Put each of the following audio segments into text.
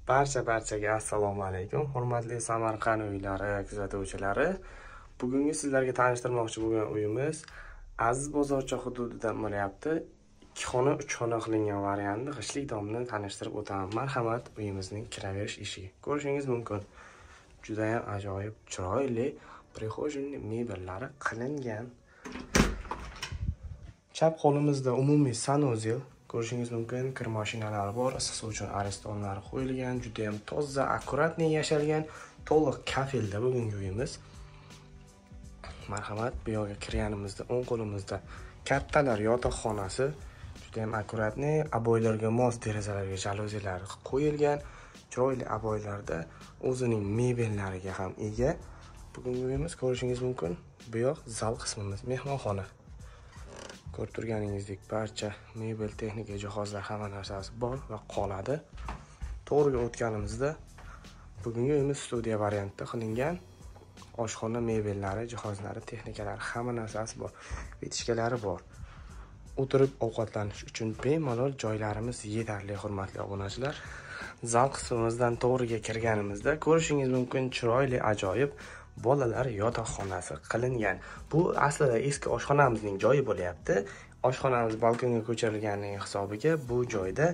Barchaga assalomu alaykum, hurmatli Samarqand uylari kuzatuvchilari. Bugungi sizlarga tanishtirmoqchi bo'lgan uyimiz Aziz bozorcha hududidan bo'lyapti. 2 xona, 3 xona qilingan variantni g'ishtlik domni tanishtirib o'taman. Marhamat, uyimizning kiraverish eshigi. Ko'rishingiz mumkin. Juda ham ajoyib, chiroyli prixojniy mebellari qilingan. Chap qo'limizda umumiy sanuzel. Ko'rishingiz mumkin, kir mashinalari bor, issiq suv uchun aristonlar qo'yilgan, juda ham toza, akkuratniy yashalgan, to'liq kafelda bugungi uyimiz. Marhamat, bu yoqqa kirganimizda o'ng qo'limizda kattalar yotoqxonasi, juda ham akkuratniy, aboylarga mos derazalarga jaluzilar qo'yilgan, chiroyli aboylarda o'zining mebellariga ham ega. Bugungi uyimiz ko'rishingiz mumkin, bu yoq zal qismimiz, mehmonxona. Ko'rib turganingizdek barcha mebel, texnika, jihozlar hamma narsasi bor va qoladi. To'g'riga o'tganimizda bugungi uyimiz studiya variantida qilingan. Oshxona mebellari, jihozlari, texnikalari hamma narsasi bor. Vetishkalari bor. O'tirib ovqatlanish uchun bemalol joylarimiz yetarli, hurmatli obunachilar. Zal qismimizdan to'g'riga kirganimizda ko'rishingiz mumkin chiroyli, ajoyib bolalar yotoqxonasi qilingan. Bu aslida eski oshxonamizning joyi bo'lyapti. Oshxonamiz balkonga ko'chirilganining hisobiga bu joyda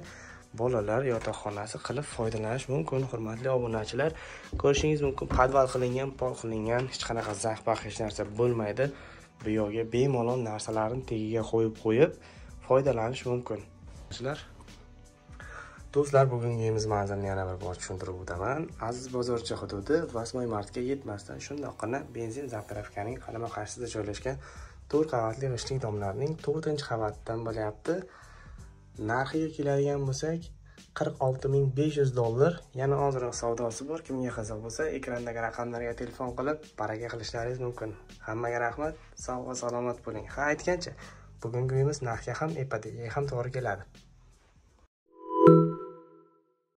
bolalar yotoqxonasi qilib foydalanish mumkin, hurmatli obunachilar. Ko'rishingiz mumkin, podval qilingan, pol qilingan, hech qanaqa zax-bax hech narsa bo'lmaydi. Bu yoqga bemalol narsalarni tagiga qo'yib foydalanish mumkin. Do'stlar, bugungi manzilni yana bir bor tushuntirib o'taman. Aziz bozorcha hududi 8 martga yetmasdan shundoqqina benzin zapravkaning qarama-qarshisida joylashgan 4 qavatli g'ishtlik domlarning 4-qavatidan bo'lyapti. Narxiga keladigan bo'lsak $46,500, yana ozroq savdosi bor. Kimga qiziq bo'lsa, ekrandagi raqamlarga telefon qilib baraka qilishlaringiz mumkin. Hammaga rahmat, sog' va salomat bo'ling. Ha, aytgancha, bugungi uyimiz narxga ham, ipotekaga ham to'g'ri keladi.